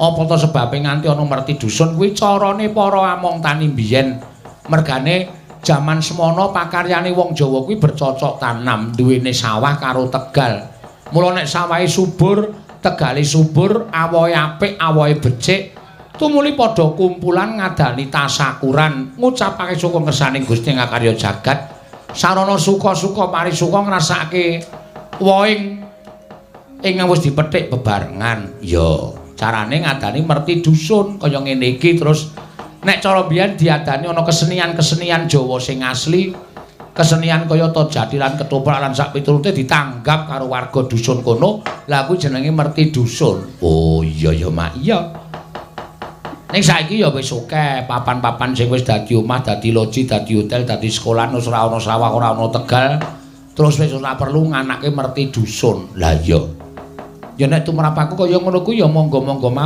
Apa to sebabe nganti ana merti dusun kuwi carane para among tani biyen. Mergane jaman semono pakaryane wong Jawa kuwi bercocok tanam, duwene sawah karo tegal. Mula nek sawahe subur, tegale subur, awohe apik, awohe becik, tumuli padha kumpulan ngadani tasakuran, ngucapake syukur ngersaning Gusti ngakarya jagat. Sarana suka-suka parisuka ngrasake woing ingkang wis dipethik bebarengan. Ya, carane ngadani merti dusun kaya ngene iki. Terus nek cara biyen diadani ana kesenian-kesenian Jawa sing asli, kesenian kaya ta jathilan, ketoprak lan sak piturute ditanggap karo warga dusun kono. Lah kuwi jenenge merti dusun. Oh iya ya, Mak. Iya. Ning saiki ya wis akeh papan-papan sing wis dadi omah, dadi loji, dadi hotel, dadi sekolah, wis ora ana sawah, ora ana tegal. Terus wis ora perlu nganake merti dusun. Lah iya. Ya nek tumrap aku kaya ngono kuwi ya monggo-monggo mawon.